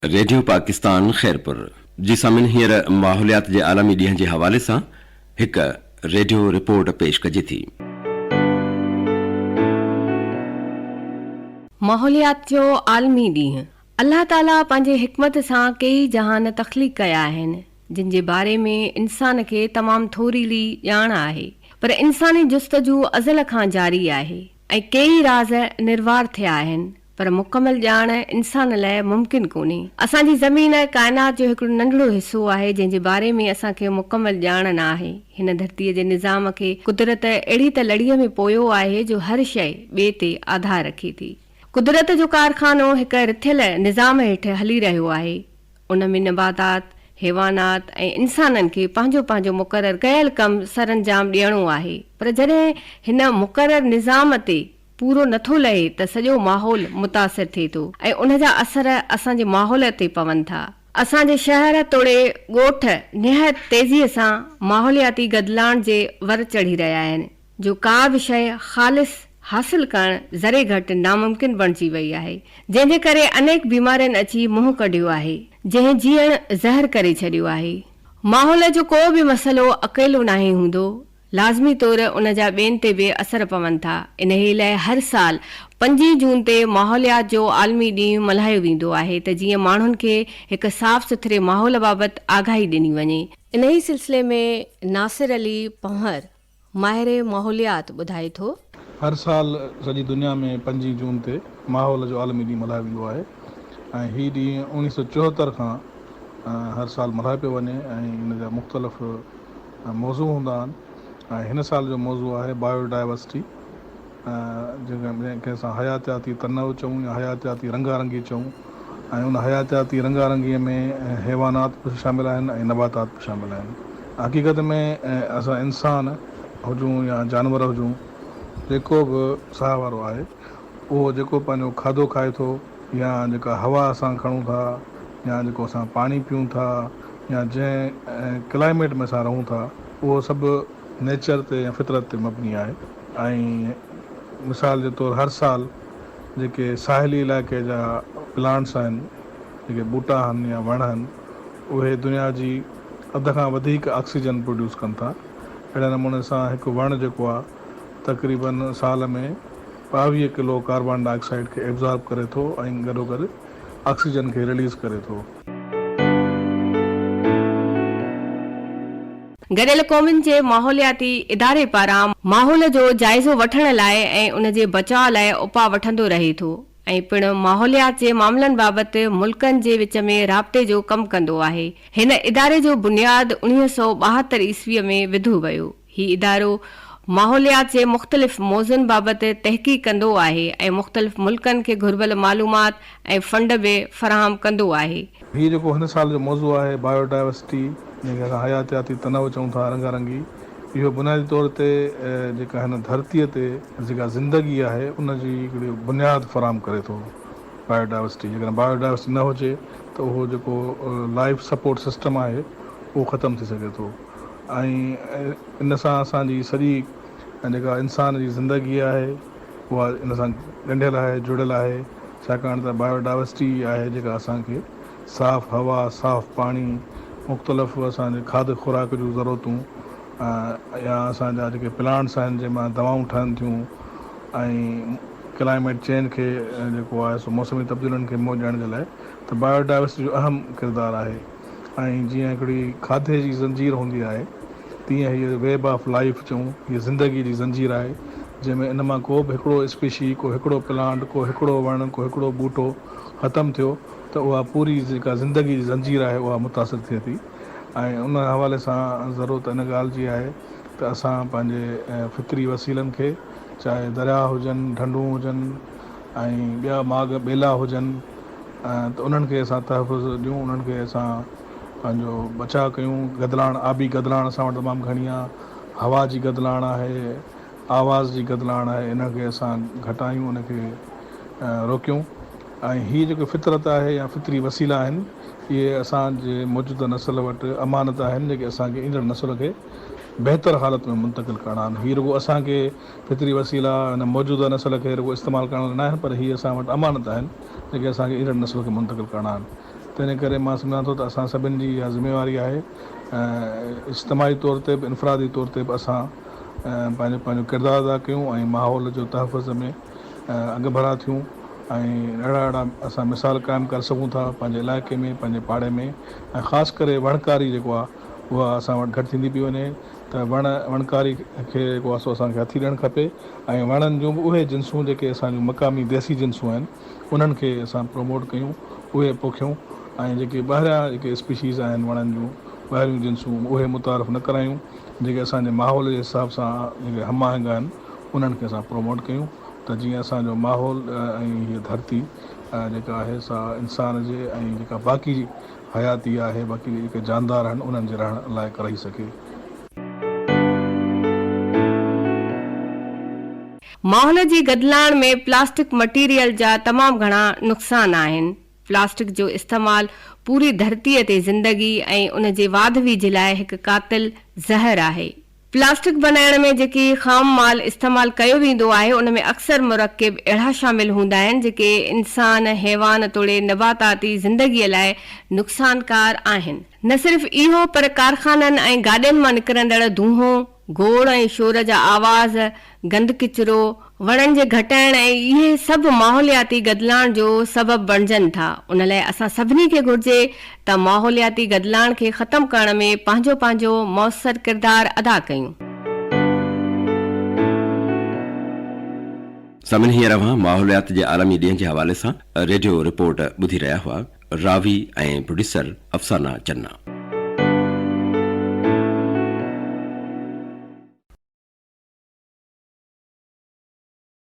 Radio Pakistan Khairpur جي سامهين هينئر ماحوليات جي عالمي ڏينهن جي حوالي سان هڪ ريڊيو رپورٽ پيش ڪجي ٿي. ماحوليات جو عالمي ڏينهن، الله تعاليٰ پنهنجي حڪمت سان ڪيئي جهان تخليق ڪيا آهن، جن جي باري ۾ انسان کي تمام ٿورڙي ڄاڻ آهي، پر انساني جستجو ازل کان جاري آهي ۽ ڪيئي راز نروار ٿيا آهن. پر مڪمل ڄاڻ انسان لاء ممڪن ڪونهي. اسان جي زمين ڪائنات جو هڪڙو ننڍڙو حصو آهي جنهن جي باري ۾ اسان کي مڪمل ڄاڻ نه آهي. هن ڌرتيء جي نظام کي قدرت اهڙي ته لڙيء ۾ پويو آهي جو هر شيء ٻئي تي آڌار رکي ٿي. قدرت جو ڪارخانو هڪ رٿيل نظام هيٺ هلي رهيو آهي. ان ۾ نباتات، حيوانات ۽ انسانن کي پنهنجو پنهنجو مقرر ڪيل ڪم سرانجام ڏيڻو آهي پر جڏهن هن مقرر نظام تي پورو نٿو لهي ته سڄو ماحول متاثر ٿئي ٿو ۽ ان جا اثر اسان جي ماحول تي پون ٿا. اسان جي شهر توڙي ڳوٺ نهايت تيزيء سان ماحولياتي گدلاڻ جي ور چڙهي رهيا آهن جو ڪا به شيء خالص حاصل ڪرڻ ذري گهٽ ناممڪن بڻجي وئي آهي جنهن جي ڪري انيڪ بيمارين اچي منهن ڪڍيو آهي جنهن جيئڻ زهر ڪري ڇڏيو آهي. ماحول جو ڪو به مسئلو اڪيلو ناهي هوندو لازمي طور ان جا ٻين تي به اثر پون ٿا. انهيء لاء هر سال پنجين جون تي ماحوليات جو عالمي ڏينهن ملهايو ويندو آهي ته جيئن ماڻهن کي هڪ صاف سٿري ماحول بابت آگاهي ڏني وڃي. انهيء سلسلي ۾ ناصر علي پنهور ماهر ماحوليات ٻڌائي ٿو. هر سال سڄي دنيا ۾ پنجين جون تي ماحول جو عالمي ڏينهن ملهايو ويندو آهي ۽ هي ڏينهن اوڻيهه سئو چوهتر کان هر سال ملهايو پيو وڃي ۽ ان جا مختلف موضوع هوندا آهن ۽ هن سال جو موضوع آهي بايو ڊائيورسٽي جنهن کي اسان حياتياتي تنوع چئون يا حياتياتي رنگا رنگي چئون ۽ ان حياتياتي رنگا رنگي ۾ حيوانات به شامل آهن ۽ نباتات به شامل آهن حقيقت ۾ اسان انسان هجون يا جانور هجون جيڪو به ساهه وارو آهي اهو جيڪو پنهنجو کاڌو کائي ٿو يا جيڪا هوا اسان کڻون ٿا يا جيڪو اسان پاڻي پيون ٿا يا جنهن ڪلائميٽ ۾ اسان رهون ٿا اهو سڀ نيچر تي يا فطرت تي مبني آهي ۽ مثال جي طور هر سال جيڪي ساحلي علائقي جا پلانٽس آهن جيڪي ٻوٽا آهن يا وڻ آهن اهي دنيا جي اڌ کان وڌيڪ آڪسيجن پروڊيوس ڪن ٿا اهڙي نموني سان هڪ وڻ جيڪو آهي تقريبن سال ۾ 22 ڪلو ڪاربان ڊاء آڪسائيڊ کي ابزارب ڪري ٿو ۽ گڏوگڏ آڪسيجن کي رليز ڪري ٿو. گڏيل قومن جي ماحولياتي اداري پاران ماحول جو جائزو وٺڻ لاء ۽ ان جي بچاء لاء اپاء وٺندو رهي ٿو ۽ پڻ ماحوليات جي معاملن بابت ملڪن جي وچ ۾ رابطي جو ڪم ڪندو آهي. هن اداري جو بنياد 1972 عيسويء ۾ وڌو ويو. هي ادارو ماحوليات جي مختلف موضوعن بابت تحقيق ڪندو آهي ۽ مختلف ملڪن کي گهربل معلومات ۽ فنڊ به فراهم ڪندو آهي. هي جيڪو هن سال جو موضوع آهي بايو ڊائيورسٽي جنهن کي اسان حياتياتي تنوع چئون ٿا رنگا رنگي اهو بنيادي طور تي جيڪا هن ڌرتيء تي جيڪا زندگي آهي ان جي هڪڙي بنياد فراهم ڪري ٿو بايو ڊائيورسٽي جيڪڏهن بايو ڊائيورسٽي نه هجي ته اهو جيڪو لائيف سپورٽ سسٽم آهي اهو ختم ٿي سگهي ٿو. ۽ ان سان اسان جي سڄي جيڪا انسان جي زندگي آهي اها ان سان ڳنڍيل آهي جڙيل آهي ڇاڪاڻ ته بايو ڊائيورسٽي ئي آهي جيڪا اسان کي صاف هوا صاف پاڻي مختلف اسان جي کاڌ خوراڪ جون ضرورتون يا اسان جا جيڪي پلانٽس آهن جنهن مان دوائون ٺهن ٿيون ۽ ڪلائميٽ چينج کي جيڪو آهي سو موسمي تبديلين کي منهن ڏيڻ جي لاء ته بايو ڊائيورسٽي جو اهم ڪردار آهي. ۽ جيئن هڪڙي کاڌي جي زنجير هوندي آهي تيئن هيء ويب آف لائيف چئون هيء زندگي جي زنجير آهي جنهن ۾ ان مان ڪو به هڪڙو اسپيشي ڪو هڪڙو پلانٽ ڪو هڪڙو وڻ ڪو هڪڙو ٻوٽو ختم ٿيو ته اها پوري جيڪا زندگي جي زنجير آهي اها متاثر ٿئي ٿي ۽ ان حوالي سان ضرورت ان ڳالهه جي آهي ته اسان پنهنجي فطري وسيلن کي چاهي درياهه هجن ڍنڍون هجن ۽ ٻيا ماڳ ٻيلا هجن ته انهن کي اسان تحفظ ڏيون انهن کي اسان پنهنجو بچاء ڪيون گدلاڻ آبي گدلاڻ اسان وٽ تمام گهڻي آهي هوا جي گدلاڻ آهي آواز جي گدلاڻ آهي ان کي اسان گهٽايون ان کي روڪيون ۽ هي جيڪو فطرت آهي يا فطري وسيلا آهن اهي اسان جي موجوده نسل وٽ امانت آهن جيڪي اسان کي ايندڙ نسل کي بهتر حالت ۾ منتقل ڪرڻا آهن هي رڳو اسان کي فطري وسيلا هن موجوده نسل کي رڳو استعمال ڪرڻ لاء ناهن پر هي اسان وٽ امانت آهن جيڪي اسان کي ايندڙ نسل کي منتقل ڪرڻا آهن ته. تنهن ڪري مان سمجهان ٿو ته اسان سڀن جي اها ذميواري آهي اجتماعي طور تي به انفرادي طور تي به اسان پنهنجو پنهنجو ڪردار ادا ڪيون ۽ ماحول جو تحفظ ۾ اڳڀرا ٿيون ۽ اهڙا اهڙا اسان مثال قائم ڪري سگهون ٿا پنهنجي علائقي ۾ پنهنجي پاڙي ۾ ۽ خاص ڪري وڻڪاري جيڪو آهي اها اسان وٽ گهٽ ٿيندي پئي وڃي ته وڻ وڻڪاري کي جيڪو آهي سو اسان کي هٿي ڏيڻ کپي ۽ وڻن جون به اهي جنسون جيڪي اسان جون مقامي ديسي جنسون آهن انهن کي اسان پروموٽ ڪيون اهي پوکيون ۽ جيڪي ٻاهريان جيڪي اسپيشيز آهن وڻن جون ٻاهريون جنسون اهي متعارف نه ڪرايون جيڪي اسان جي ماحول جي حساب سان جيڪي هم آهنگ آهن انهن کي اسان پروموٽ ڪيون ته جيئن اسان جو ماحول ۽ هيء ڌرتي جيڪا آهي سا انسان جي ۽ جيڪا باقي حياتي آهي باقي جيڪي جاندار آهن انهن جي رهڻ لائق رهي سگهي. ماحول جي گدلاڻ ۾ پلاسٽڪ مٽيريل جا تمام گهڻا نقصان آهن. پلاسٽڪ جو استعمال پوري ڌرتيء تي زندگي ۽ ان جي واڌ ويجهه لاء هڪ قاتل زهر آهي. پلاسٽڪ بنائڻ ۾ جيڪي خام مال استعمال ڪيو ويندو آهي ان ۾ اڪثر مرڪب اهڙا شامل هوندا آهن جيڪي انسان، حيوان توڙي نباتاتي زندگيء لاء نقصانڪار آهن. نه صرف اهو پر ڪارخانن ۽ گاڏين مان نڪرندڙ دونهون، گوڙ ۽ شور جا آواز، گند ڪچرو، وڻن جي گهٽائڻ ۽ اهي سڀ ماحولياتي گدلاڻ جو سبب بڻجن ٿا. ان لاء اسان سڀني کي گهرجي ته ماحولياتي گدلاڻ کي ختم ڪرڻ ۾ پنهنجو پنهنجو موثر ڪردار ادا ڪيون. سامعين هينئر اوهان ماحوليات جي عالمي ڏينهن جي حوالي سان ريڊيو رپورٽ ٻڌي رهيا هئا. راوي ۽ پروڊيوسر افسانه چنا.